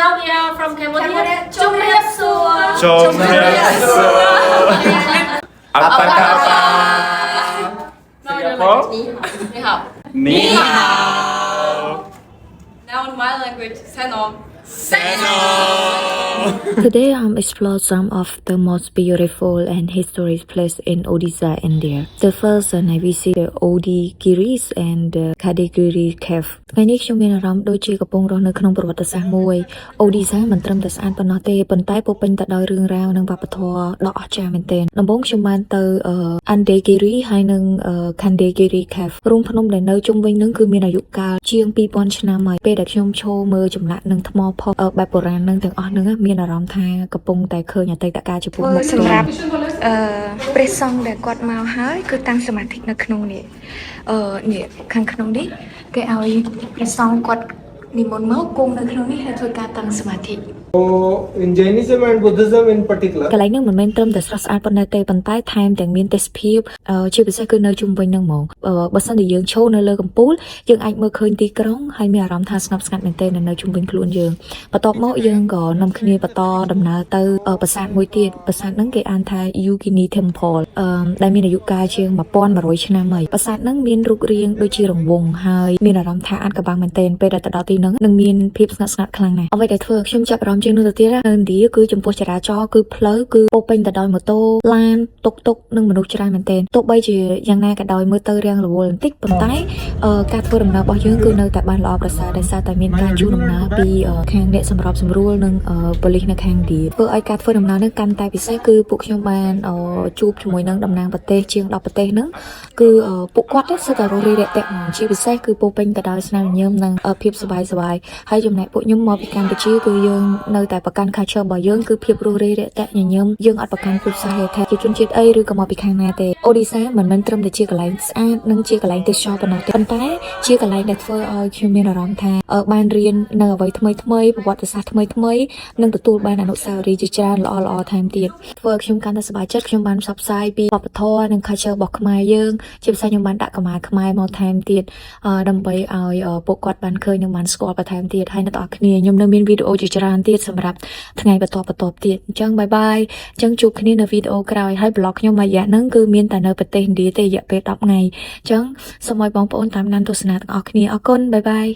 Now we are from Cambodia. ជំរាបសួរ ជំរាបសួរ Apa kabar? Singapore? 你好。你好。 Now in my language, Senom. Today I'm explore some of the most beautiful and historic place in Odisha, India. The first one I visit the Udagiris and the Khandagiri Cave. ថ្ងៃនេះខ្ញុំមានអារម្មណ៍ដូចជាកំពុងរស់នៅក្នុងប្រវត្តិសាស្ត្រមួយ Odisha មិនត្រឹមតែស្អាតប៉ុណ្ណោះទេប៉ុន្តែពោរពេញទៅដោយរឿងរ៉ាវនិងវប្បធម៌ដ៏អស្ចារ្យមែនទែនដំបូងខ្ញុំបានទៅ Udayagiri ហើយនិង Khandagiri Cave រូងភ្នំដែលនៅជុំវិញនឹងគឺមានអាយុកាលជាង2000ឆ្នាំហើយពេលដែលខ្ញុំឈរមើលចម្លាក់និងថ្មភក់បែបបុរាណនឹងទាំងអស់ហ្នឹងមានអារម្មណ៍ថាកំពុងតែឃើញអតីតកាលចំពោះ ធ្វើ មុខផ្ទា សម្រាប់ ល់ អឺព្រះសង្ឃដែលគាត់មកហើយគឺតាំងសមាធិនៅក្នុងនេះអឺនេះខាងក្នុងនេះគេឲ្យព្រះសង្ឃគាត់និមន្តមកគង់នៅក្នុងនេះហើយធ្វើការតាំងសមាធិ So in Jainism and Buddhism in particular, កន្លែងហ្នឹងមិនមែនត្រឹមតែស្រស់ស្អាតប៉ុណ្ណេះទេប៉ុន្តែថែមទាំងមានទេសភាពអឺជាពិសេសគឺនៅជុំវិញហ្នឹងហ្មងអឺបើសិនជាយើងឈរនៅលើកំពូលយើងអាចមើលឃើញទីក្រុងហើយមានអារម្មណ៍ថាស្ងប់ស្ងាត់មែនទែននៅជុំវិញខ្លួនយើងបន្ទាប់មកយើងក៏នាំគ្នាបន្តដំណើរទៅអឺប្រាសាទមួយទៀតប្រាសាទហ្នឹងគេអានថា Yogini Temple អឺដែលមានអាយុកាលជាង1100ឆ្នាំហើយប្រាសាទហ្នឹងមានរូបរាងដូចជារង្វង់ហើយមានអារម្មណ៍ថាអាថ៌កំបាំងមែនទែនពេលដែលទៅដល់ទីហ្នឹងនឹងមានភាពស្ងប់ស្ងាត់ខ្លាំងណាស់អ្វីដែលធ្វើឲ្យខ្ញុំចាប់អារម្មណ៍ជាងនោះទៅទៀតណានៅឥណ្ឌាគឺចំពោះចរាចរណ៍គឺផ្លូវគឺពោរពេញទៅដោយម៉ូតូឡានតុកតុកនិងមនុស្សច្រើនមែនទែនទោះបីជាយ៉ាងណាក៏ដោយមើលទៅរាងរវល់បន្តិចប៉ុន្តែអឺការធ្វើដំណើររបស់យើងគឺនៅតែបានល្អប្រសើរដោយសារតែមានការជូនដំណើរពីអឺខាងអ្នកសម្របសម្រួលនិងអឺប៉ូលីសនៅខាងឥណ្ឌាធ្វើឲ្យការធ្វើដំណើរនឹងកាន់តែពិសេសគឺពួកខ្ញុំបានអឺជួបជាមួយនឹងតំណាងប្រទេសជាង10ប្រទេសហ្នឹងគឺអឺពួកគាត់ទៅសុទ្ធតែរួសរាយរាក់ទាក់ហ្មងជាពិសេសគឺពោរពេញទៅដោយស្នាមញញឹមនិងអឺភាពសប្បាយសប្បាយហើយចំណែកពួកខ្ញុំមកពីកម្ពុជាគឺយើងនៅតែប្រកាន់ culture របស់យើងគឺភាពរួសរាយរាក់ទាក់ញញឹមយើងអត់ប្រកាន់ពូជសាសន៍ទេថាជាជនជាតិអីឬក៏មកពីខាងណាទេអូឌីសាមិនមែនត្រឹមតែជាកន្លែងស្អាតនិងជាកន្លែងទេសចរប៉ុណ្ណោះទេប៉ុន្តែជាកន្លែងដែលធ្វើឲ្យខ្ញុំមានអារម្មណ៍ថាអឺបានរៀននៅអ្វីថ្មីថ្មីប្រវត្តិសាស្ត្រថ្មីថ្មីនិងទទួលបានអនុស្សាវរីយ៍ជាច្រើនល្អល្អថែមទៀតធ្វើឲ្យខ្ញុំកាន់តែសប្បាយចិត្តខ្ញុំបានផ្សព្វផ្សាយពីវប្បធម៌និង culture របស់ខ្មែរយើងជាពិសេសខ្ញុំបានដាក់កម្មាខ្មែរមកថែមទៀតអឺដើម្បីឲ្យអឺពួកគាត់បានឃើញនិងបានស្គាល់បន្ថែមទៀតហើយអ្នកទាំងអស់គ្នាខ្ញុំនៅមានវីដេអូជាច្រើនទៀតសម្រាប់ថ្ងៃបន្តបន្ទាប់ទៀតអញ្ចឹង bye bye អញ្ចឹងជួបគ្នានៅវីដេអូក្រោយហើយ vlog ខ្ញុំមួយរយៈហ្នឹងគឺមានតែនៅប្រទេសឥណ្ឌាទេរយៈពេល10ថ្ងៃអញ្ចឹងសូមឲ្យបងប្អូនតាមដានទស្សនាទាំងអស់គ្នាអរគុណ bye bye.